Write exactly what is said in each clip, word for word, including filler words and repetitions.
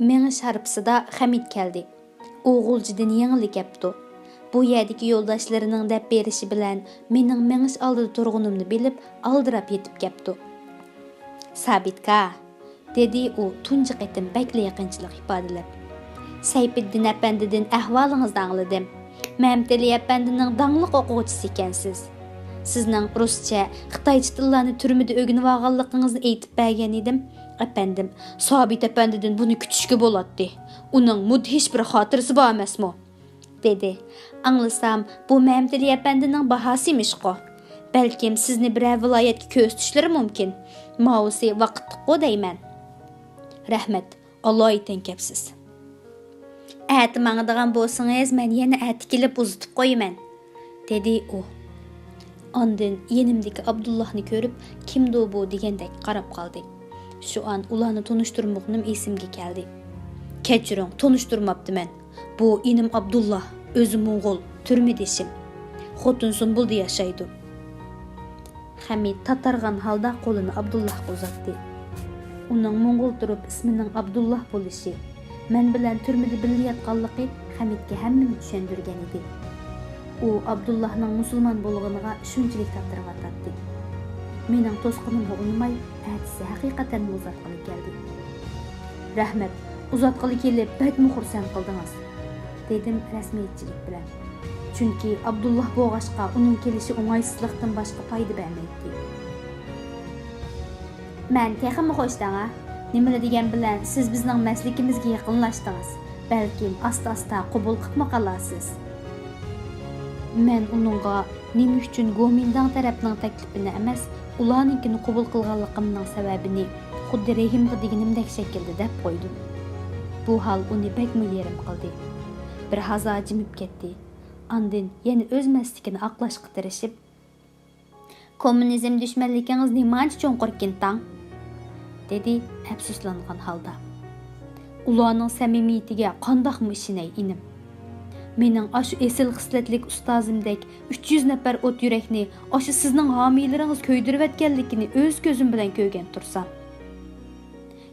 مېڭىش ھارپىسىدا خەمىت كەلدى. ئۇ غۇلجىدىن يېڭىلا كەپتۇ. بۇ يەردىكى يولداشلىرىنىڭ دەپ بېرىشى بىلەن مېنىڭ مېڭىش ئالدىدا تۇرغىنىمنى بىلىپ، ئالدىراپ يېتىپ كەپتۇ. سابىتكا، دېدى ئۇ تۇنجى قېتىم بەكلا يېقىنچىلىق ئىپادىلەپ. سەيپىددىن ئەپەندىدىن ئەھۋالىڭىزنى ئاڭلىدىم. مەمتىلى ئەپەندىنىڭ داڭلىق ئوقۇغۇچىسى ئىكەنسىز. سىزنىڭ رۇسچە، خىتايچە تىللارنى تۈرمىدە ئۆگىنىۋالغانلىقىڭىزنى ئېيتىپ بەرگەن ئىدىم. ئەپەندىم، سابىت ئەپەندىدىن بۇنى كۈتۈشكە بولاتتى. ئۇنىڭ مۇدھىش بىر خاتىرىسى بار ئەمەسمۇ؟ دېدى. ئاڭلىسام، بۇ مەمتىلى ئەپەندىنىڭ باھاسى ئىمىشقۇ. بەلكىم سىزنى بىرەر ۋىلايەتكە كۆرسىتىشلىرى مۇمكىن. ماۋۇسى ۋاقىتلىققۇ دەيمەن. رەھمەت، ئالايىتەن كەپسىز. ئەتە ماڭىدىغان بولسىڭىز، مەن يەنە ئەتە كېلىپ ئۇزىتىپ قويىمەن، دېدى ئۇ. ئاندىن يېنىمدىكى ئابدۇللاھنى كۆرۈپ، كىمدۇ بۇ دېگەندەك قاراپ قالدى. شۇ ئان ئۇلارنى تونۇشتۇرمىغىنىم ئېسىمگە كەلدى. كەچۈرۈڭ، تونۇشتۇرماپتىمەن. بۇ ئىنىم ئابدۇللا، ئۆزى موڭغۇل، تۈرمىدىشىم. خوتۇن سۇمبۇلدا ياشايدۇ. خەمىت تاتارغان ھالدا قولىنى ئابدۇللاھقا ئۇزاتتى. ئۇنىڭ موڭغۇل تۇرۇپ ئىسمىنىڭ ئابدۇللا بولۇشى، مەن بىلەن تۈرمىدە بىللە ياتقانلىقى خەمىتكە ھەممىنى چۈشەندۈرگەن ئىدى. ئۇ ئابدۇللاھنىڭ مۇسۇلمان بولغىنىغا شۇنچىلىك تاتىرىۋاتاتتى. مېنىڭ توسقىنىمغا ئۇنىماي، ئەتىسى ھەقىقەتەنمۇ ئۇزاتقىلى كەلدى. رەھمەت، ئۇزاتقىلى كېلىپ بەكمۇ خۇرسەن قىلدىڭىز، دېدىم رەسمىيەتچىلىك بىلەن. چۈنكى ئابدۇللا بولغاچقا ئۇنىڭ كېلىشى ئوڭايسىزلىقتىن باشقا پايدا بەرمەيتتى. مەن تېخىمۇ خۇش دەڭا. نېمىلا دېگەن بىلەن سىز بىزنىڭ مەسلىكىمىزگە يېقىنلاشتىڭىز. بەلكىم ئاستا-ئاستا قوبۇل قىپمۇ قالارسىز. مەن ئۇنىڭغا نېمە ئۈچۈن گومىنداڭ تەرەپنىڭ تەكلىپىنى ئەمەس، ئۇلارنىڭكىنى قوبۇل قىلغانلىقىمنىڭ سەۋەبىنى خۇددى رېھىمغا دېگىنىمدەك شەكىلدە دەپ قويدۇم. بۇ ھال ئۇنى بەكمۇ يېرىم قىلدى. بىر ھازا جىمىپ كەتتى. ئاندىن يەنە ئۆز مەسلىكىنى ئاقلاشقا تىرىشىپ، كوممۇنىزم دۈشمەنلىكىڭىز نېمانچە چوڭقۇركىن تاڭ؟ دېدى ئەپسۇسلانغان ھالدا. ئۇلارنىڭ سەمىمىيىتىگە قانداقمۇ ئىشىنەي، ئىنىم؟ مېنىڭ ئاشۇ ئېسىل خىسلەتلىك ئۇستازىمدەك ئۈچ يۈز نەپەر ئوت يۈرەكنى ئاشۇ سىزنىڭ ھامىيلىرىڭىز كۆيدۈرۈۋەتكەنلىكىنى ئۆز كۆزۈم بىلەن كۆرگەن تۇرسام.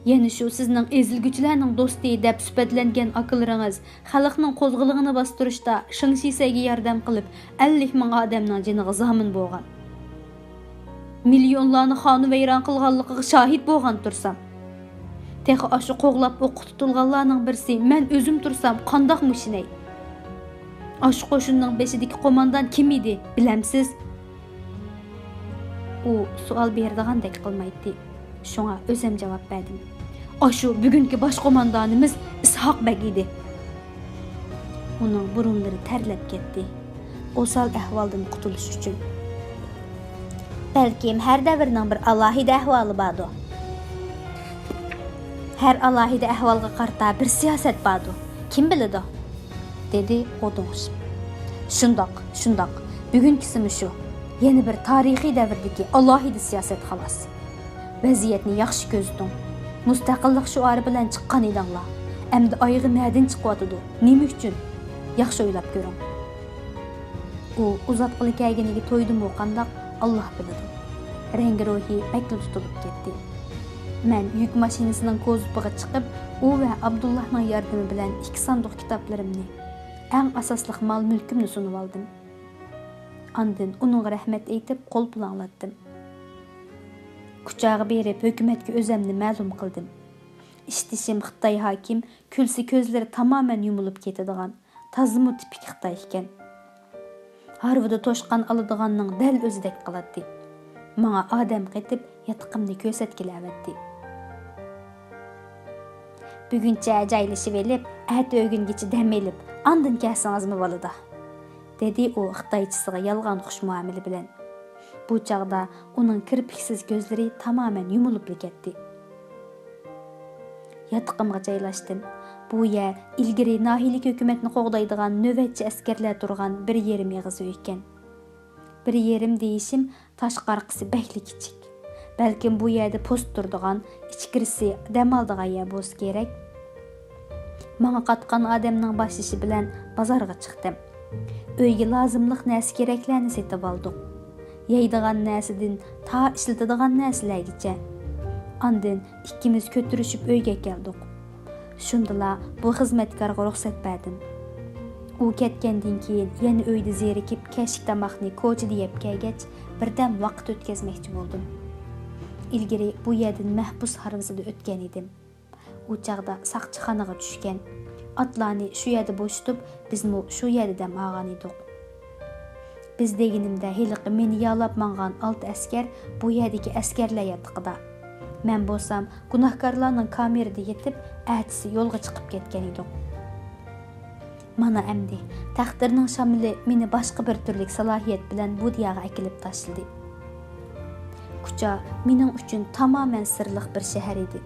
يەنە شۇ سىزنىڭ ئېزىلگۈچىلەرنىڭ دوستى دەپ سۈپەتلەنگەن ئاكىلىرىڭىز خەلقنىڭ قوزغىلىڭىنى باستۇرۇشتا شېڭ شىسەيگە ياردەم قىلىپ، ئەللىك مىڭ ئادەمنىڭ جېنىغا زامىن بولغان. مىليونلارنى خانۇ ۋەيران قىلغانلىقىغا شاھىت بولغان تۇرسام. تېخى ئاشۇ قوغلاپ ئوققا تۇتۇلغانلارنىڭ بىرسى مەن ئۆزۈم تۇرسام قانداقمۇ ئىشىنەي؟ ئاشۇ قوشۇننىڭ بېشىدىكى قوماندان كىم ئىدى، بىلەمسىز؟ ئۇ سوئال بېرىدىغاندەك قىلمايتتى. شۇڭا ئۆزۈم جاۋاب بەردىم. ئاشۇ بۈگۈنكى باش قوماندانىمىز ئىسھاق بەگ ئىدى. ئۇنىڭ بۇرۇنلىرى تەرلەپ كەتتى. ئوسال ئەھۋالدىن قۇتۇلۇش ئۈچۈن. بەلكىم ھەر دەۋرنىڭ بىر ئالاھىدە ئەھۋالى باردۇ. ھەر ئالاھىدە ئەھۋالغا قارىتا بىر سىياسەت باردۇ. كىم بىلىدۇ؟ دېدى غودۇڭشىپ. شۇنداق، شۇنداق. بۈگۈنكىسىمۇ شۇ. يەنە بىر تارىخىي دەۋردىكى ئالاھىدە سىياسەت خالاس. ۋەزىيەتنى ياخشى كۆزىتىڭ. مۇستەقىللىق شوئارى بىلەن چىققان ئىدىڭلار. ئەمدى ئايىغى نەدىن چىقىۋاتىدۇ؟ نېمە ئۈچۈن؟ ياخشى ئويلاپ كۆرۈڭ. ئۇ ئۇزاتقىلى كەلگىنىگە تويدىمۇ قانداق، ئاللا بىلىدۇ. رەڭگى روھى بەكلا تۇتۇلۇپ كەتتى. مەن يۈك ماشىنىسىنىڭ كوزۇپىغا چىقىپ، ئۇ ۋە ئابدۇللاھنىڭ ياردىمى بىلەن ئىككى ساندۇق كىتابلىرىمنى، ئەڭ ئاساسلىق مال مۈلكۈمنى سۇنۇۋالدىم. ئاندىن ئۇنىڭغا رەھمەت ئېيتىپ، قول پۇلاڭلاتتىم. كۇچاغا بېرىپ، ھۆكۈمەتكە ئۆزەمنى مەلۇم قىلدىم. ئىشدىشىم خىتاي ھاكىم كۈلسە كۆزلىرى تامامەن يۇمۇلۇپ كېتىدىغان، تازىمۇ تىپىك خىتاي ئىكەن. ھارۋىدا توشقان ئالىدىغاننىڭ دەل ئۆزىدەك قىلاتتى. ماڭا ئادەم قېتىپ، ياتىقىمنى كۆرسەتكىلى ئەۋەتتى. بۈگۈنچە جايلىشىۋېلىپ، ئەتە ئۆگۈنگىچە دەم ئېلىپ، ئاندىن كەلسىڭىزمۇ بولىدۇ، دېدى ئۇ خىتايچىسىغا يالغان خۇش مۇئامىلە بىلەن. بۇ چاغدا ئۇنىڭ كىرپىكسىز كۆزلىرى تامامەن يۇمۇلۇپلا كەتتى. ياتىقىمغا جايلاشتىم. بۇ يەر ئىلگىرى ناھىيىلىك ھۆكۈمەتنى قوغدايدىغان نۆۋەتچى ئەسكەرلەر تۇرغان بىر يېرىم ئېغىز ئۆي ئىكەن. بىر يېرىم دېيىشىم، تاشقى ئارقىسى بەكلا كىچىك. بەلكىم بۇ يەردە پوست تۇرىدىغان، ئىچكىرىسى دەم ئالىدىغان يەر بولسا كېرەك. ماڭا قاتقان ئادەمنىڭ باشلىشى بىلەن بازارغا چىقتىم. ئۆيگە لازىملىق نەرسە-كېرەكلەرنى سېتىۋالدۇق. يەيدىغان نەرسىدىن تا ئىشلىتىدىغان نەرسىلەرگىچە. ئاندىن ئىككىمىز كۆتۈرۈشۈپ ئۆيگە كەلدۇق. شۇندىلا بۇ خىزمەتكارغا رۇخسەت بەردىم. ئۇ كەتكەندىن كېيىن يەنە ئۆيدە زېرىكىپ، كەچلىك تاماقنى كوچىدا يەپ كەلگەچ، بىردەم ۋاقىت ئۆتكۈزمەكچى بولدۇم. ئىلگىرى بۇ يەردىن مەھبۇس ھارۋىسىدا ئۆتكەن ئىدىم. ئۇ چاغدا ساقچىخانىغا چۈشكەن. ئاتلارنى شۇ يەردە بوشىتىپ، بىزمۇ شۇ يەردە دەم ئالغان ئىدۇق. بىز دېگىنىمدە ھېلىقى مېنى يالاپ ماڭغان ئالتە ئەسكەر بۇ يەردىكى ئەسكەرلەر ياتىقىدا. مەن بولسام گۇناھكارلارنىڭ كامېرىدا يېتىپ، ئەتىسى يولغا چىقىپ كەتكەن ئىدۇق. مانا ئەمدى تەقدىرنىڭ شامىلى مېنى باشقا بىر تۈرلۈك سالاھىيەت بىلەن بۇ دىيارغا ئەكېلىپ تاشلىدى. كۇچا مېنىڭ ئۈچۈن تامامەن سىرلىق بىر شەھەر ئىدى.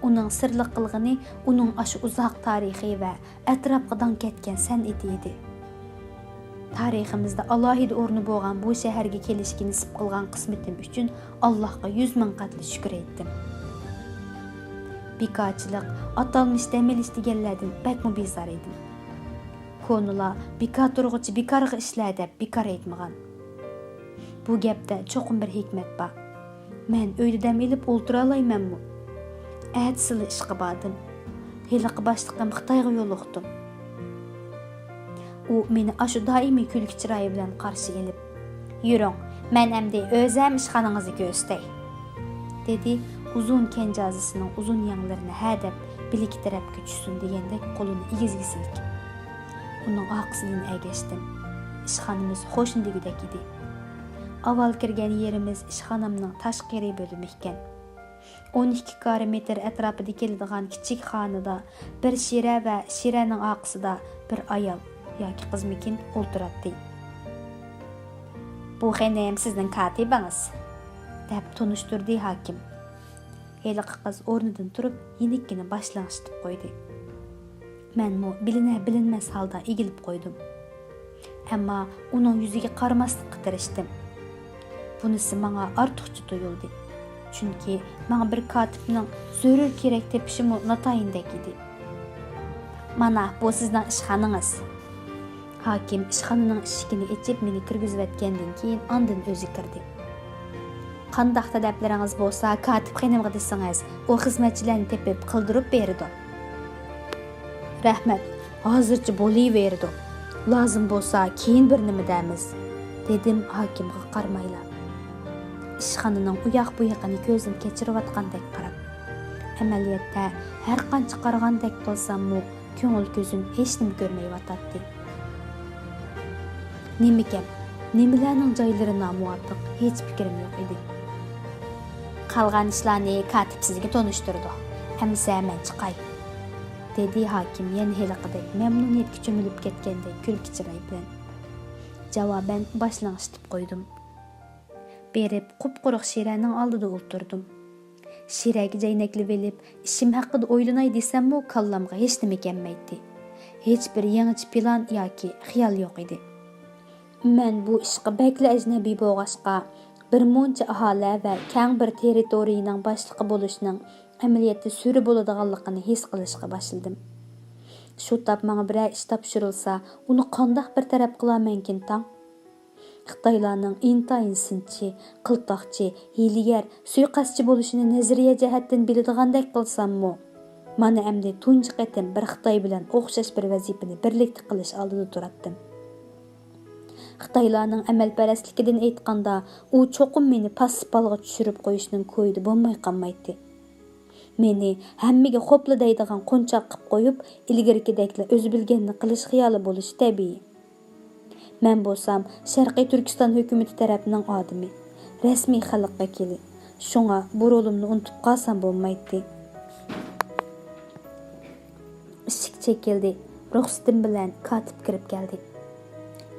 ئۇنىڭ سىرلىق قىلغىنى ئۇنىڭ ئاشۇ ئۇزاق تارىخى ۋە ئەتراپقا داڭ كەتكەن سەنئىتى ئىدى. تارىخىمىزدا ئالاھىدە ئورنى بولغان بۇ شەھەرگە كېلىشكە نېسىپ قىلغان قىسمىتىم ئۈچۈن ئاللاھقا يۈز مىڭ قەتلى شۈكۈر ئېيتتىم. بىكارچىلىق، ئاتالمىش دەم ئېلىش دېگەنلەردىن بەكمۇ بىزار ئىدىم. كونىلار «بىكار تۇرغۇچى بىكارغا ئىشلە» دەپ بىكار ئېيتمىغان. بۇ گەپتە چوقۇم بىر ھېكمەت بار. مەن ئۆيدە دەم ئېلىپ ئولتۇرالايمەنمۇ؟ ئەتىسىلا ئىشقا باردىم. ھېلىقى باشلىقىم خىتايغا يولۇقتۇم. ئۇ مېنى ئاشۇ دائىمىي كۈلكە چىرايى بىلەن قارشى ئېلىپ، «يۈرۈڭ، مەن ئەمدى ئۆزەم ئىشخانىڭىزنى كۆرسىتەي» دېدى. ئۇزۇن كەنجازىسىنىڭ ئۇزۇن يەڭلىرىنى ھە دەپ بىلىكى تەرەپكە چۈشسۇن دېگەندەك قولىنى ئېگىزگە سىلكىپ. ئۇنىڭ ئارقىسىدىن ئەگەشتىم. ئىشخانىمىز قوشنا دېگۈدەك ئىدى. ئاۋۋال كىرگەن يېرىمىز ئىشخانامنىڭ تاشقىرى بۆلۈمى ئىكەن. ئون ئىككى كارە مېتىر ئەتراپىدا كېلىدىغان كىچىك خانىدا بىر شىرە ۋە شىرەنىڭ ئارقىسىدا بىر ئايال ياكى قىزمىكىن ئولتۇراتتى. «بۇ خېنىم سىزنىڭ كاتىپىڭىز» دەپ تونۇشتۇردى ھاكىم. ھېلىقى قىز ئورنىدىن تۇرۇپ، يېنىككىنە باش لىڭشىتىپ قويدى. مەنمۇ بىلىنەر-بىلىنمەس ھالدا ئېگىلىپ قويدۇم. ئەمما ئۇنىڭ يۈزىگە قارىماسلىققا تىرىشتىم. بۇنىسى ماڭا ئارتۇقچە تۇيۇلدى. چۈنكى ماڭا بىر كاتىپنىڭ زۆرۈر كېرەك تېپىشىمۇ ناتايىندەك ئىدى. «مانا، بۇ سىزنىڭ ئىشخانىڭىز.» ھاكىم ئىشخانىنىڭ ئىشىكىنى ئېچىپ، مېنى كىرگۈزۈۋەتكەندىن كېيىن، ئاندىن ئۆزى كىردى. «قانداق تەلەپلىرىڭىز بولسا، كاتىپ خېنىمغا دېسىڭىز، ئۇ خىزمەتچىلەرنى تېپىپ قىلدۇرۇپ بېرىدۇ.» «رەھمەت، ھازىرچە بولۇۋېرىدۇ. لازىم بولسا، كېيىن بىر نېمە دەرمىز»، دېدىم ھاكىمغا قارىمايلا. ئىشخانىنىڭ ئۇياق-بۇيىقىنى كۆزدىن كەچۈرۈۋاتقاندەك قاراپ، ئەمەلىيەتتە ھەرقانچە قارىغاندەك قىلساممۇ، كۆڭۈل كۆزۈم ھېچنېمە كۆرمەيۋاتاتتى. نېمىكەن، نېمىلەرنىڭ جايلىرى نامۇۋاپىق، ھېچ پىكرىم يوق ئىدى. «قالغان ئىشلارنى كاتىپ سىزگە تونۇشتۇرىدۇ. ئەمىسە مەن چىقاي»، دېدى ھاكىم يەنە ھېلىقىدەك مەمنۇنىيەتكە چۆمۈلۈپ كەتكەندەك كۈلكە چىراي بىلەن. جاۋابەن باش لىڭشىتىپ قويدۇم. بېرىپ قۇپقۇرۇق شىرەنىڭ ئالدىدا ئولتۇردۇم. شىرەگە جەينەكلىۋېلىپ، ئىشىم ھەققىدە ئويلىناي دېسەممۇ، كاللامغا ھېچنېمە كەلمەيتتى. ھېچبىر يېڭىچە پىلان ياكى خىيال يوق ئىدى. مەن بۇ ئىشقا بەكلا ئەجنەبىي بولغاچقا، بىر مۇنچە ئاھالە ۋە كەڭ بىر تېررىتورىيىنىڭ باشلىقى بولۇشنىڭ ئەمەلىيەتتە سۈرە بولىدىغانلىقىنى ھېس قىلىشقا باشلىدىم. شۇ تاپ ماڭا بىرەر ئىش تاپشۇرۇلسا، ئۇنى قانداق بىر تەرەپ قىلارمەنكىن تاڭ؟ خىتايلارنىڭ ئىنتايىن سىنچى، قىلتاقچى، ھىيلىگەر، سۇيىقەستچى بولۇشىنى نەزەرىيە جەھەتتىن بىلىدىغاندەك قىلساممۇ، مانا ئەمدى تۇنجى قېتىم بىر خىتاي بىلەن ئوخشاش بىر ۋەزىپىنى بىرلىكتە قىلىش ئالدىدا تۇراتتىم. خىتايلارنىڭ ئەمەلپەرەسلىكىدىن ئېيتقاندا، ئۇ چوقۇم مېنى پاسسىپ ھالغا چۈشۈرۈپ قويۇشنىڭ كويىدا بولماي قالمايتتى. مېنى ھەممىگە خوپلا دەيدىغان قونچاق قىپ قويۇپ، ئىلگىرىكىدەكلا ئۆزى بىلگەننى قىلىش خىيالى بولۇشى تەبىئىي. مەن بولسام شەرقىي تۈركىستان ھۆكۈمىتى تەرەپنىڭ ئادىمى، رەسمىي خەلق ۋەكىلى. شۇڭا بۇ رولۇمنى ئۇنتۇپ قالسام بولمايتتى. ئىشىك چېكىلدى. رۇخسىتىم بىلەن كاتىپ كىرىپ كەلدى.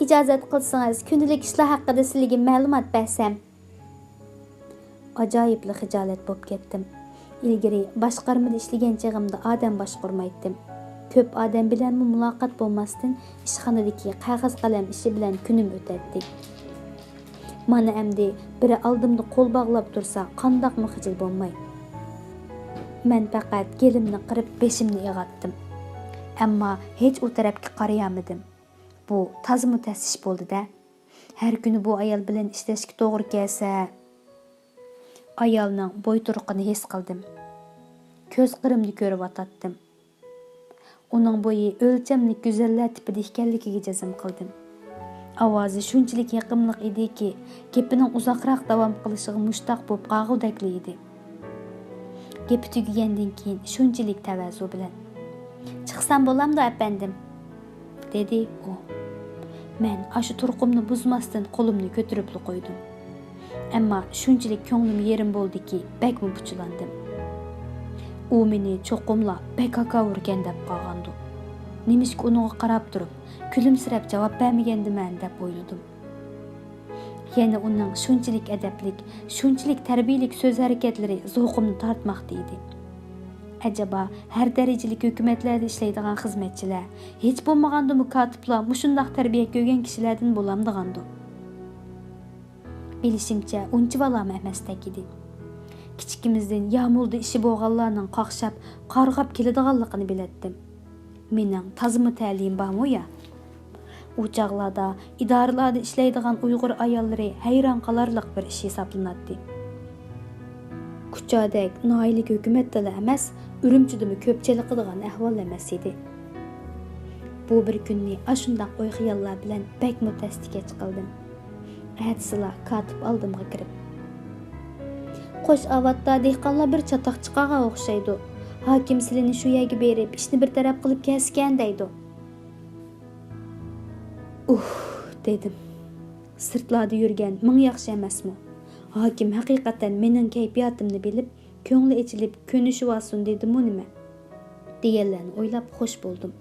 ئىجازەت قىلسىڭىز، كۈندىلىك ئىشلار ھەققىدە سىلىگە مەلۇمات بەرسەم. ئاجايىپلا خىجالەت بولۇپ كەتتىم. ئىلگىرى باشقارمىدا ئىشلىگەن چېغىمدا ئادەم باشقۇرمايتتىم. كۆپ ئادەم بىلەنمۇ مۇلاقات بولماستىن، ئىشخانىدىكى قەغەز قەلەم ئىشى بىلەن كۈنۈم ئۆتەتتى. مانا ئەمدى بىرى ئالدىمدا قول باغلاپ تۇرسا، قانداقمۇ خىجىل بولماي. مەن پەقەت گېلىمنى قىرىپ، بېشىمنى ئېغاتتىم. ئەمما ھېچ ئۇ تەرەپكە قارىيالمىدىم. بۇ تازىمۇ تەس ئىش بولدى-دە. ھەر كۈنى بۇ ئايال بىلەن ئىشلەشكە توغرا كەلسە. ئايالنىڭ بوي تۇرقىنى ھېس قىلدىم. كۆز قىرىمدا كۆرۈۋاتاتتىم. ئۇنىڭ بويى ئۆلچەملىك گۈزەللەر تىپىدا ئىكەنلىكىگە جەزم قىلدىم. ئاۋازى شۇنچىلىك يېقىملىق ئىدىكى، گېپىنىڭ ئۇزاقراق داۋام قىلىشىغا مۇشتاق بولۇپ قالغۇدەكلا ئىدى. گېپى تۈگىگەندىن كېيىن شۇنچىلىك تەۋەزۇ بىلەن، «چىقسام بولامدۇ، ئەپەندىم؟» دېدى ئۇ. مەن ئاشۇ تۇرقۇمنى بۇزماستىن قولۇمنى كۆتۈرۈپلا قويدۇم. ئەمما شۇنچىلىك كۆڭلۈم يېرىم بولدىكى، بەكمۇ پۇچىلاندىم. ئۇ مېنى چوقۇملا بەك ھاكاۋۇركەن دەپ قالغاندۇ. نېمىشقا ئۇنىڭغا قاراپ تۇرۇپ، كۈلۈمسىرەپ جاۋاب بەرمىگەندىمەن دەپ ئويلىدىم. يەنە ئۇنىڭ شۇنچىلىك ئەدەپلىك، شۇنچىلىك تەربىيەلىك سۆز ھەرىكەتلىرى زوقۇمنى تارتماقتا ئىدى. ئەجەبا، ھەر دەرىجىلىك ھۆكۈمەتلەردە ئىشلەيدىغان خىزمەتچىلەر، ھېچ بولمىغاندىمۇ كاتىپلار مۇشۇنداق تەربىيە كۆرگەن كىشىلەردىن بولامدىغاندۇ؟ بىلىشىمچە، ئۇنچىۋالامۇ ئەمەستەك ئىدى. كىچىكىمىزدىن يامۇلدا ئىشى بولغانلارنىڭ قاقشاپ، قارغاپ كېلىدىغانلىقىنى بىلەتتىم. مېنىڭ تازىمۇ تەلىيىم بارمۇ يا؟ ئۇ چاغلاردا ئىدارىلاردا ئىشلەيدىغان ئۇيغۇر ئاياللىرى ھەيران قالارلىق بىر ئىش ھېسابلىناتتى. كۇچادەك ناھىيەلىك ھۆكۈمەتتىلا ئەمەس، ئۈرۈمچىدىمۇ كۆپ چېلىقىدىغان ئەھۋال ئەمەس ئىدى. بۇ بىر كۈننى ئاشۇنداق ئوي-خىياللار بىلەن بەكمۇ تەستە كەچ قىلدىم. ئەتىسىلا كاتىپ ئالدىمغا كىرىپ، «خوش ئاۋاتتا دېھقانلار بىر چاتاق چىقارغان ئوخشايدۇ. ھاكىم سىلىنى شۇ يەرگە بېرىپ، ئىشنى بىر تەرەپ قىلىپ كەلسىكەن دەيدۇ.» «ئۇھ» دېدىم. سىرتلاردا يۈرگەن مىڭ ياخشى ئەمەسمۇ؟ ھاكىم ھەقىقەتەن مېنىڭ كەيپىياتىمنى بىلىپ، كۆڭلى ئېچىلىپ، كۆنۈشۈۋالسۇن دېدىمۇ نېمە؟ دېگەنلەرنى ئويلاپ خوش بولدۇم.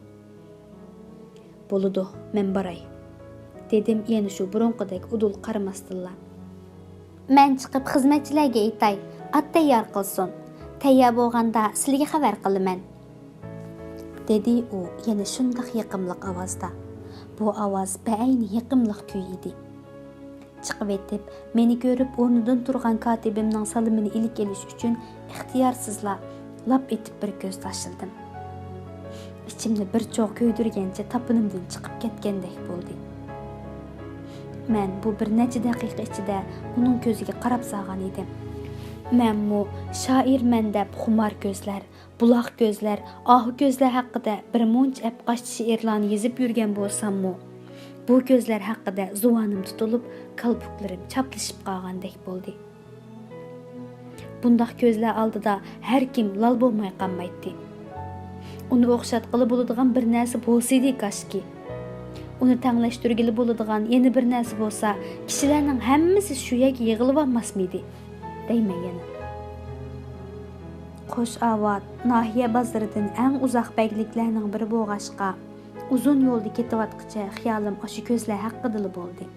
«بولىدۇ، مەن باراي.» دېدىم يەنە شۇ بۇرۇنقىدەك ئۇدۇل قارىماستىنلا. «مەن چىقىپ خىزمەتچىلەرگە ئېيتاي، ئات تەييار قىلسۇن. تەييار بولغاندا سىلىگە خەۋەر قىلىمەن.» دېدى ئۇ يەنە شۇنداق يېقىملىق ئاۋازدا. بۇ ئاۋاز بەئەينى يېقىملىق كۈي ئىدى. چىقىۋېتىپ، مېنى كۆرۈپ ئورنىدىن تۇرغان كاتىپىمنىڭ سالىمىنى ئىلىك ئېلىش ئۈچۈن ئىختىيارسىزلا لاپ ئېتىپ بىر كۆز تاشلىدىم. ئىچىمنى بىر چوغ كۆيدۈرگەنچە تاپىنىمدىن چىقىپ كەتكەندەك بولدى. مەن بۇ بىر نەچچە دەقىقە ئىچىدە ئۇنىڭ كۆزىگە قاراپ سالغان ئىدىم. مەنمۇ شائىرمەن دەپ خۇمار كۆزلەر، بۇلاق كۆزلەر، ئاھۇ كۆزلەر ھەققىدە بىر مۇنچە ئەپقاچتى شېئىرلارنى يېزىپ يۈرگەن بولساممۇ، بۇ كۆزلەر ھەققىدە زۇۋانىم تۇتۇلۇپ، كالپۇكلىرىم چاپلىشىپ قالغاندەك بولدى. بۇنداق كۆزلەر ئالدىدا ھەركىم لال بولماي قالمايتتى. ئۇنى ئوخشاتقىلى بولىدىغان بىر نەرسە بولسىدى كاشكى. ئۇنى تەڭلەشتۈرگىلى بولىدىغان يەنە بىر نەرسە بولسا، كىشىلەرنىڭ ھەممىسى شۇ يەرگە يىغىلىۋالماسمىدى؟ دەيمەن يەنە. قوش ئاۋات ناھىيە بازىرىدىن ئەڭ ئۇزاق بەگلىكلەرنىڭ بىرى بولغاچقا، ئۇزۇن يولدا كېتىۋاتقىچە خىيالىم ئاشۇ كۆزلەر ھەققىدىلا بولدى.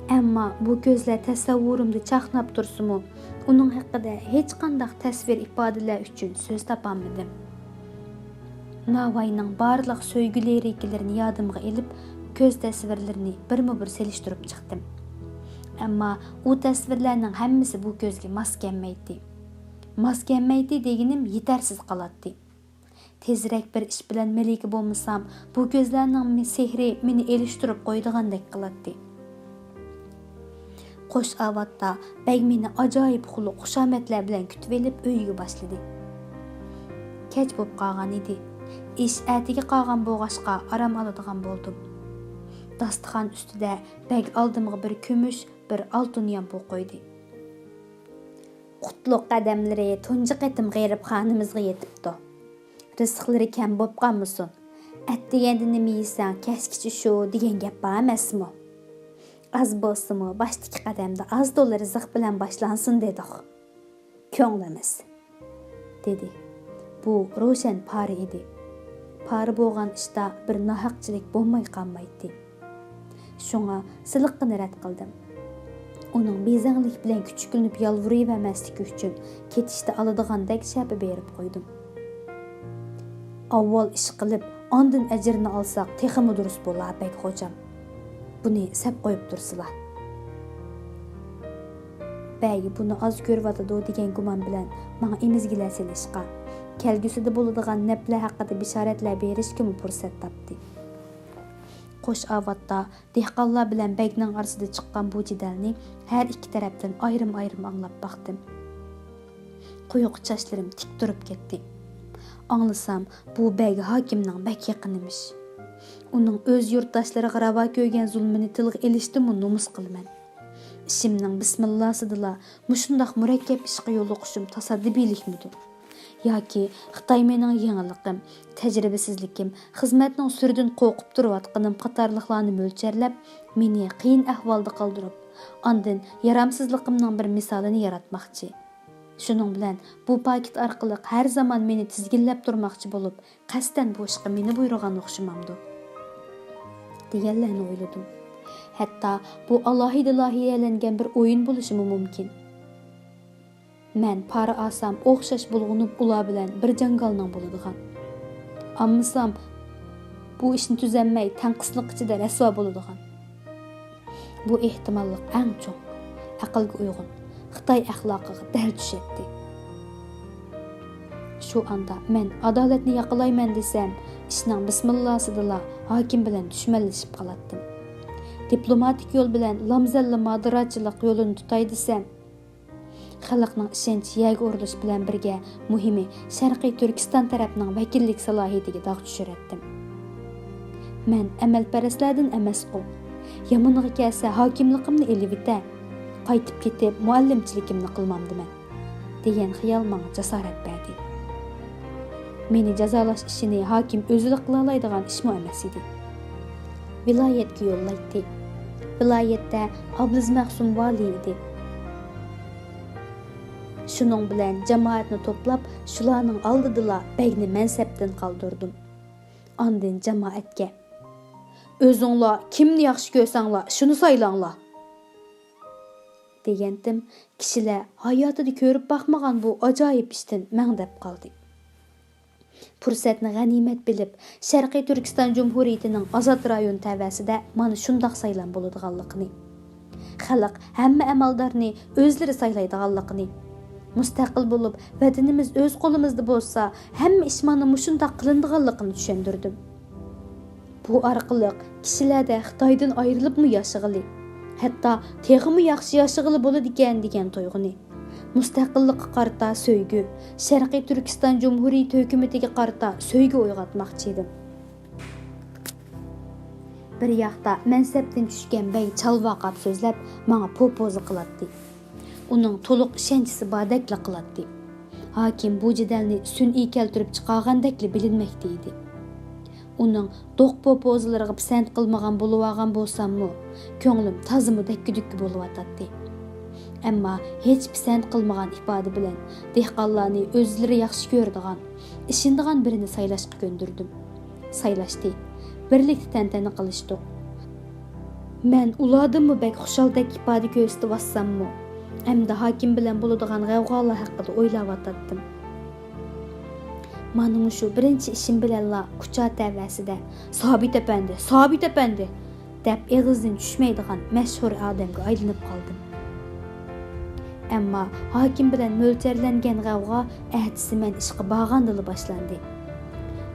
ئەمما بۇ كۆزلەر تەسەۋۋۇرۇمدا چاقناپ تۇرسىمۇ، ئۇنىڭ ھەققىدە ھېچقانداق تەسۋىر ئىپادىلەر ئۈچۈن سۆز تاپالمىدىم. ناۋاينىڭ بارلىق سۆيگۈ لىرىكىلىرىنى يادىمغا ئېلىپ، كۆز تەسۋىرلىرىنى بىرمۇ بىر سېلىشتۇرۇپ چىقتىم. ئەمما ئۇ تەسۋىرلەرنىڭ ھەممىسى بۇ كۆزگە ماس كەلمەيتتى. ماس كەلمەيتتى دېگىنىم يېتەرسىز قالاتتى. تېزرەك بىر ئىش بىلەن مەلىكە بولمىسام، بۇ كۆزلەرنىڭ مې-، سېھرى مېنى ئېلىشتۇرۇپ قويىدىغاندەك قىلاتتى. قوش ئاۋاتتا بەگ مېنى ئاجايىپ خۇلق خۇشامەتلەر بىلەن كۈتۈۋېلىپ ئۆيىگە باشلىدى. كەچ بولۇپ قالغان ئىدى. ئىش ئەتىگە قالغان بولغاچقا ئارام ئالىدىغان بولدۇم. داستىخان ئۈستىدە بەگ ئالدىمغا بىر كۈمۈش، بىر ئالتۇن يامپۇق قويدى. قۇتلۇق قەدەملىرى تۇنجى قېتىم غېرىبخانىمىزغا يېتىپتۇ. رىزىقلىرى كەم بوپ قالمىسۇن. ئەتىگەندە نېمە يېسەڭ، كەچكىچە شۇ دېگەن گەپ بار ئەمەسمۇ؟ ئاز بولسىمۇ، باشتىكى قەدەمدە ئاز تولا رىزىق بىلەن باشلانسۇن دېدۇق. كۆڭلىمىز. دېدى. بۇ روشەن پارا ئىدى. پارا بولغان ئىشتا بىر ناھەقچىلىك بولماي قالمايتتى. شۇڭا سىلىققىنى رەت قىلدىم. ئۇنىڭ بېزەڭلىك بىلەن كۈچۈكلىنىپ يالۋۇرۇۋەرمەسلىكى ئۈچۈن كېتىشتە ئالىدىغاندەك شەپە بېرىپ قويدۇم. ئاۋۋال ئىش قىلىپ، ئاندىن ئەجرىنى ئالساق تېخىمۇ دۇرۇس بولا، بەگ خوجام. بۇنى سەپ قويۇپ تۇرسىلا. بەگ بۇنى ئاز كۆرۈۋاتىدۇ دېگەن گۇمان بىلەن ماڭا ئېمىزگىلەر سېلىشقا، كەلگۈسىدە بولىدىغان نەپلەر ھەققىدە بېشارەتلەر بېرىشكىمۇ پۇرسەت تاپتى. قوش ئاۋاتتا دېھقانلار بىلەن بەگنىڭ ئارىسىدا چىققان بۇ جېدەلنى ھەر ئىككى تەرەپتىن ئايرىم-ئايرىم ئاڭلاپ باقتىم. قويۇق چاچلىرىم تىك تۇرۇپ كەتتى. ئاڭلىسام، بۇ بەگ ھاكىمنىڭ بەك يېقىنىمىش. ئۇنىڭ ئۆز يۇرتداشلىرىغا راۋا كۆرگەن زۇلمىنى تىلغا ئېلىشتىنمۇ نومۇس قىلىمەن. ئىشىمنىڭ بىسمىللاسىدىلا مۇشۇنداق مۇرەككەپ ئىشقا يولۇقۇشۇم تاسادىپىيلىكمىدۇ؟ ياكى خىتاي مېنىڭ يېڭىلىقىم، تەجرىبىسىزلىكىم، خىزمەتنىڭ سۈرىدىن قورقۇپ تۇرۇۋاتقىنىم قاتارلىقلارنى مۆلچەرلەپ، مېنى قىيىن ئەھۋالدا قالدۇرۇپ، ئاندىن يارامسىزلىقىمنىڭ بىر مىسالىنى ياراتماقچى. شۇنىڭ بىلەن بۇ پاكىت ئارقىلىق ھەر زامان مېنى تىزگىنلەپ تۇرماقچى بولۇپ، قەستەن بۇ ئىشقا مېنى بۇيرۇغان ئوخشىمامدۇ؟ دېگەنلەرنى ئويلىدىم. ھەتتا بۇ ئالاھىدە لايىھەلەنگەن بىر ئويۇن بولۇشىمۇ مۇمكىن. مەن پارا ئالسام، ئوخشاش بۇلغىنىپ ئۇلار بىلەن بىر جاڭگالنىڭ بولىدىغان. ئالمىسام، بۇ ئىشنى تۈزەلمەي، تەنقىسلىق ئىچىدە رەسۋا بولىدىغان. بۇ ئېھتىماللىق ئەڭ چوڭ، ئەقىلگە ئۇيغۇن، خىتاي ئەخلاقىغا دەل چۈشەتتى. شۇ ئاندا مەن ئادالەتنى ياقلايمەن دېسەم، ئىشنىڭ بىسمىللاسىدىلا ھاكىم بىلەن دۈشمەنلىشىپ قالاتتىم. دىپلوماتىك يول بىلەن لامزەللە مادىراچىلىق يولىنى تۇتاي دېسەم، خەلقنىڭ ئىشەنچى يەرگە ئۇرۇلۇشى بىلەن بىرگە، مۇھىمى شەرقىي تۈركىستان تەرەپنىڭ ۋەكىللىك سالاھىيىتىگە داغ چۈشۈرەتتىم. مەن ئەمەلپەرەسلەردىن ئەمەسقۇ. يامىنىغا كەلسە، ھاكىملىقىمنى ئېلىۋېتە، قايتىپ كېتىپ مۇئەللىمچىلىكىمنى قىلمامدىمەن، دېگەن خىيال ماڭا جاسارەت بەردى. مېنى جازالاش ئىشىنى ھاكىم ئۆزىلا قىلالايدىغان ئىشمۇ ئەمەس ئىدى. ۋىلايەتكە يوللايتتى. ۋىلايەتتە ئابلىز مەخسۇم ۋالىي ئىدى. شۇنىڭ بىلەن جامائەتنى توپلاپ، شۇلارنىڭ ئالدىدىلا بەگنى مەنسەپتىن قالدۇردۇم. ئاندىن جامائەتكە، «ئۆزۈڭلار كىمنى ياخشى كۆرسەڭلار، شۇنى سايلاڭلار» دېگەنتىم، كىشىلەر ھاياتىدا كۆرۈپ باقمىغان بۇ ئاجايىپ ئىشتىن مەڭدەپ قالدى. پۇرسەتنى غەنىيمەت بىلىپ، شەرقىي تۈركىستان جۇمھۇرىيىتىنىڭ ئازاد رايون تەۋەسىدە مانا شۇنداق سايلام بولىدىغانلىقىنى، خەلق ھەممە ئەمەلدارنى ئۆزلىرى سايلايدىغانلىقىنى، مۇستەقىل بولۇپ، ۋەتىنىمىز ئۆز قولىمىزدا بولسا، ھەممە ئىش مانا مۇشۇنداق قىلىنىدىغانلىقىنى چۈشەندۈردۈم. بۇ ئارقىلىق كىشىلەردە خىتايدىن ئايرىلىپمۇ ياشىغىلى، ھەتتا تېخىمۇ ياخشى ياشىغىلى بولىدىكەن دېگەن تۇيغۇنى، مۇستەقىللىققا قارىتا سۆيگۈ، شەرقىي تۈركىستان جۇمھۇرىيىتى ھۆكۈمىتىگە قارىتا سۆيگۈ ئويغاتماقچى ئىدىم. بىر ياقتا مەنسەپتىن چۈشكەن بەگ چالۋاقاپ سۆزلەپ، ماڭا پوپوزا قىلاتتى. ئۇنىڭ تولۇق ئىشەنچىسى باردەكلا قىلاتتى. ھاكىم بۇ جېدەلنى سۈنئىي كەلتۈرۈپ چىقارغاندەكلا بىلىنمەكتە ئىدى. ئۇنىڭ دوق پوپوزىلىرىغا پىسەنت قىلمىغان بولۇۋالغان بولساممۇ، كۆڭلۈم تازىمۇ دەككە-دۈككە بولۇۋاتاتتى. ئەمما ھېچ پىسەنت قىلمىغان ئىپادە بىلەن دېھقانلارنى ئۆزلىرى ياخشى كۆرىدىغان، ئىشىنىدىغان بىرىنى سايلاشقا كۆندۈردۈم. سايلاشتى. بىرلىكتە تەنتەنە قىلىشتۇق. مەن ئۇلاردىنمۇ بەك خۇشالدەك ئىپادە كۆرسىتىۋاتساممۇ، ئەمدى ھاكىم بىلەن بولىدىغان غەۋغالار ھەققىدە ئويلاۋاتاتتىم. مانا مۇشۇ بىرىنچى ئىشىم بىلەنلا كۇچا تەۋەسىدە، «سابىت ئەپەندى، سابىت ئەپەندى!» دەپ ئېغىزدىن چۈشمەيدىغان مەشھۇر ئادەمگە ئايلىنىپ قالدىم. ئەمما ھاكىم بىلەن مۆلچەرلەنگەن غەۋغا ئەتىسى مەن ئىشقا بارغاندىلا باشلاندى.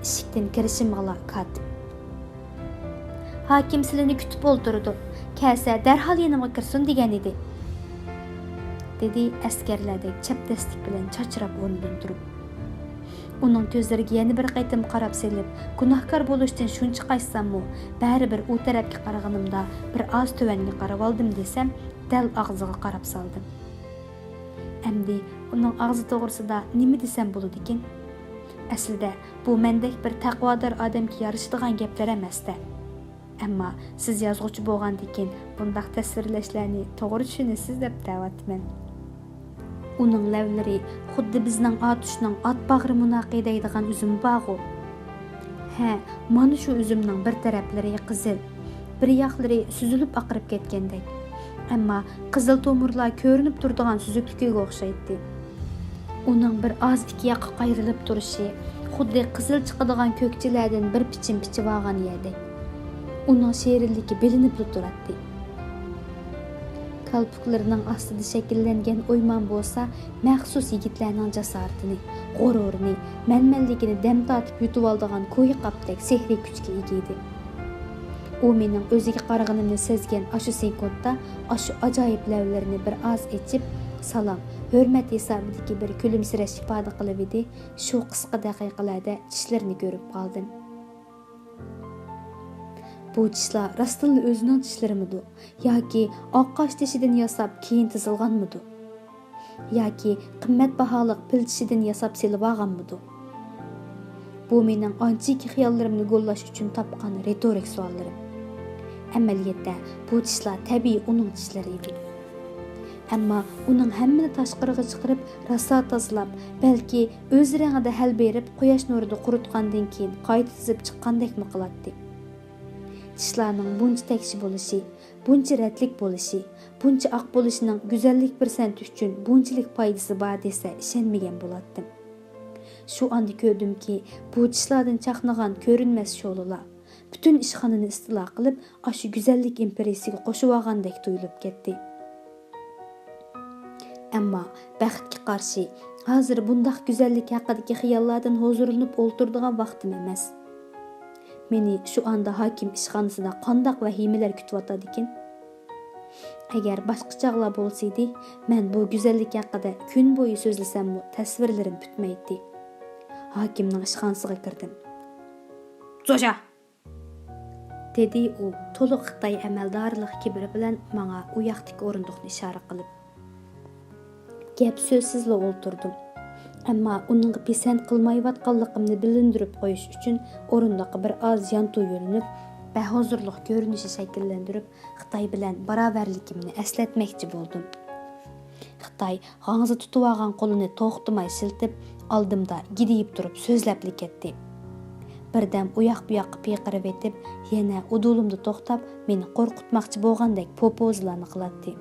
ئىشىكتىن كىرىشىمغىلا كاتىپ، «ھاكىم سىلىنى كۈتۈپ ئولتۇرىدۇ. كەلسە دەرھال يېنىمغا كىرسۇن دېگەن ئىدى.» دېدى ئەسكەرلەردەك چەبدەسلىك بىلەن چاچراپ ئورنىدىن تۇرۇپ. ئۇنىڭ كۆزلىرىگە يەنە بىر قېتىم قاراپ سېلىپ، گۇناھكار بولۇشتىن شۇنچە قاچساممۇ، بەرىبىر ئۇ تەرەپكە قارىغىنىمدا بىر ئاز تۆۋەنگە قارىۋالدىم دېسەم، دەل ئاغزىغا قاراپ سالدىم. ئەمدى ئۇنىڭ ئاغزى توغرىسىدا نېمە دېسەم بولىدىكىن؟ ئەسلىدە بۇ مەندەك بىر تەقۋادار ئادەمگە يارىشىدىغان گەپلەر ئەمەستە. ئەمما سىز يازغۇچى بولغاندىكىن بۇنداق تەسۋىرلەشلەرنى توغرا چۈشىنىسىز دەپ دەۋاتىمەن. ئۇنىڭ لەۋلىرى خۇددى بىزنىڭ ئاتۇشنىڭ ئات باغرى مۇناقى دەيدىغان ئۈزۈمى بارغۇ. ھە، مانا شۇ ئۈزۈمنىڭ بىر تەرەپلىرى قىزىل، بىر ياقلىرى سۈزۈلۈپ ئاقىرىپ كەتكەندەك. ئەمما قىزىل تومۇرلار كۆرۈنۈپ تۇرىدىغان سۈزۈكلۈكىگە ئوخشايتتى. ئۇنىڭ بىر ئاز ئىككى ياققا قايرىلىپ تۇرۇشى خۇددى قىزىل چىقىدىغان كۆكچىلەردىن بىر پىچىم پىچىۋالغان يەردەك. ئۇنىڭ شېرىنلىكى بىلىنىپلا تۇراتتى. كالپۇكلىرىنىڭ ئاستىدا شەكىللەنگەن ئويمان بولسا مەخسۇس يىگىتلەرنىڭ جاسارىتىنى، غۇرۇرىنى، مەنمەنلىكىنى دەم تارتىپ يۇتۇۋالىدىغان كويى قاپتەك سېھرىي كۈچكە ئىگە ئىدى. ئۇ مېنىڭ ئۆزىگە قارىغىنىمنى سەزگەن ئاشۇ سېكۇنتتا ئاشۇ ئاجايىپ لەۋلىرىنى بىر ئاز ئېچىپ، سالام، ھۆرمەت ھېسابىدىكى بىر كۈلۈمسىرەش ئىپادە قىلىۋىدى، شۇ قىسقا دەقىقىلەردە چىشلىرىنى كۆرۈپ قالدىم. بۇ چىشلار راستتىنلا ئۆزىنىڭ چىشلىرىمىدۇ؟ ياكى ئاققاش تېشىدىن ياساپ كېيىن تىزىلغانمىدۇ؟ ياكى قىممەت باھالىق پىل چىشىدىن ياساپ سېلىۋالغانمىدۇ؟ بۇ مېنىڭ ئانچىكى خىياللىرىمنى گوللاش ئۈچۈن تاپقان رېتورىك سوئاللىرىم. ئەمەلىيەتتە، بۇ چىشلار تەبىئىي ئۇنىڭ چىشلىرى ئىدى. ئەمما ئۇنىڭ ھەممىنى تاشقىرىغا چىقىرىپ، راسا تازىلاپ، بەلكى ئۆز رەڭگىدە ھەل بېرىپ، قۇياش نۇرىدا قۇرۇتقاندىن كېيىن قايتا تىزىپ چىققاندەكمۇ قىلاتتى. چىشلارنىڭ بۇنچە تەكشى بولۇشى، بۇنچە رەتلىك بولۇشى، بۇنچە ئاق بولۇشىنىڭ گۈزەللىك پىرسەنت ئۈچۈن بۇنچىلىك پايدىسى بار دېسە، ئىشەنمىگەن بولاتتىم. شۇ ئاندا كۆردۈمكى، بۇ چىشلاردىن چاقنىغان كۆرۈنمەس شولىلار پۈتۈن ئىشخانىنى ئىستىلا قىلىپ، ئاشۇ گۈزەللىك ئىمپېرىيىسىگە قوشۇۋالغاندەك تۇيۇلۇپ كەتتى. ئەمما بەختكە قارشى، ھازىر بۇنداق گۈزەللىك ھەققىدىكى خىياللاردىن ھۇزۇرلىنىپ ئولتۇرىدىغان ۋاقتىم ئەمەس. مېنى شۇ ئاندا ھاكىم ئىشخانىسىدا قانداق ۋەھىمىلەر كۈتۈۋاتىدىكىن؟ ئەگەر باشقا چاغلار بولسىدى، مەن بۇ گۈزەللىك ھەققىدە كۈن بويى سۆزلىسەممۇ، تەسۋىرلىرىم پۈتمەيتتى. ھاكىمنىڭ ئىشخانىسىغا كىردىم. «زوشا!» دېدى ئۇ تولۇق خىتاي ئەمەلدارلىق كىبىرى بىلەن ماڭا ئۇ ياقتىكى ئورۇندۇقنى ئىشارە قىلىپ. گەپ سۆزسىزلا ئولتۇردۇم. ئەمما ئۇنىڭغا پىسەنت قىلمايۋاتقانلىقىمنى بىلىندۈرۈپ قويۇش ئۈچۈن ئورۇندۇققا بىر ئاز يانتۇ يۆلىنىپ، بەھۇزۇرلۇق كۆرۈنۈشى شەكىللەندۈرۈپ، خىتاي بىلەن باراۋەرلىكىمنى ئەسلەتمەكچى بولدۇم. خىتاي غاڭزا تۇتۇۋالغان قولىنى توختىماي سىلتىپ، ئالدىمدا گىدىيىپ تۇرۇپ سۆزلەپلا كەتتى. بىردەم ئۇياق-بۇياققا پىيقىرىۋېتىپ، يەنە ئۇدۇلۇمدا توختاپ، مېنى قورقۇتماقچى بولغاندەك پوپوزىلارنى قىلاتتى.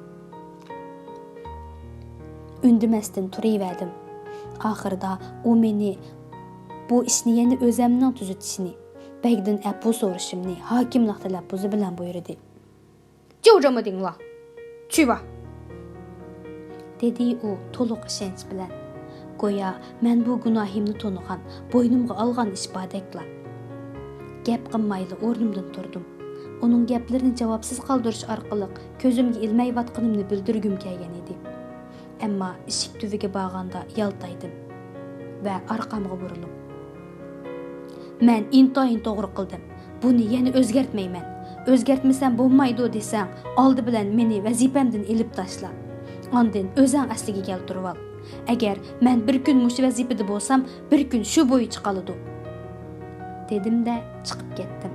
ئۈندىمەستىن تۇرۇۋەردىم. ئاخىرىدا ئۇ مېنى بۇ ئىشنى يەنە ئۆزەمنىڭ تۈزىتىشىنى، بەگدىن ئەپۇ سورىشىمنى ھاكىملىق تەلەپپۇزى بىلەن بۇيرۇدى. «جوجامىدىڭلا، چۈۋا!» دېدى ئۇ تولۇق ئىشەنچ بىلەن. گويا مەن بۇ گۇناھىمنى تونۇغان، بوينۇمغا ئالغان ئىش باردەكلا. گەپ قىلمايلا ئورنۇمدىن تۇردۇم. ئۇنىڭ گەپلىرىنى جاۋابسىز قالدۇرۇش ئارقىلىق كۆزۈمگە ئىلمەيۋاتقىنىمنى بىلدۈرگۈم كەلگەن ئىدى. ئەمما ئىشىك تۈۋىگە بارغاندا يالتايدىم ۋە ئارقامغا بۇرۇلۇپ، «مەن ئىنتايىن توغرا قىلدىم. بۇنى يەنە ئۆزگەرتمەيمەن. ئۆزگەرتمىسەم بولمايدۇ دېسەڭ، ئالدى بىلەن مېنى ۋەزىپەمدىن ئېلىپ تاشلا. ئاندىن ئۆزەڭ ئەسلىگە كەلتۈرۈۋال. ئەگەر مەن بىر كۈن مۇشۇ ۋەزىپىدە بولسام، بىر كۈن شۇ بويىچە قالىدۇ.» دېدىم-دە، چىقىپ كەتتىم.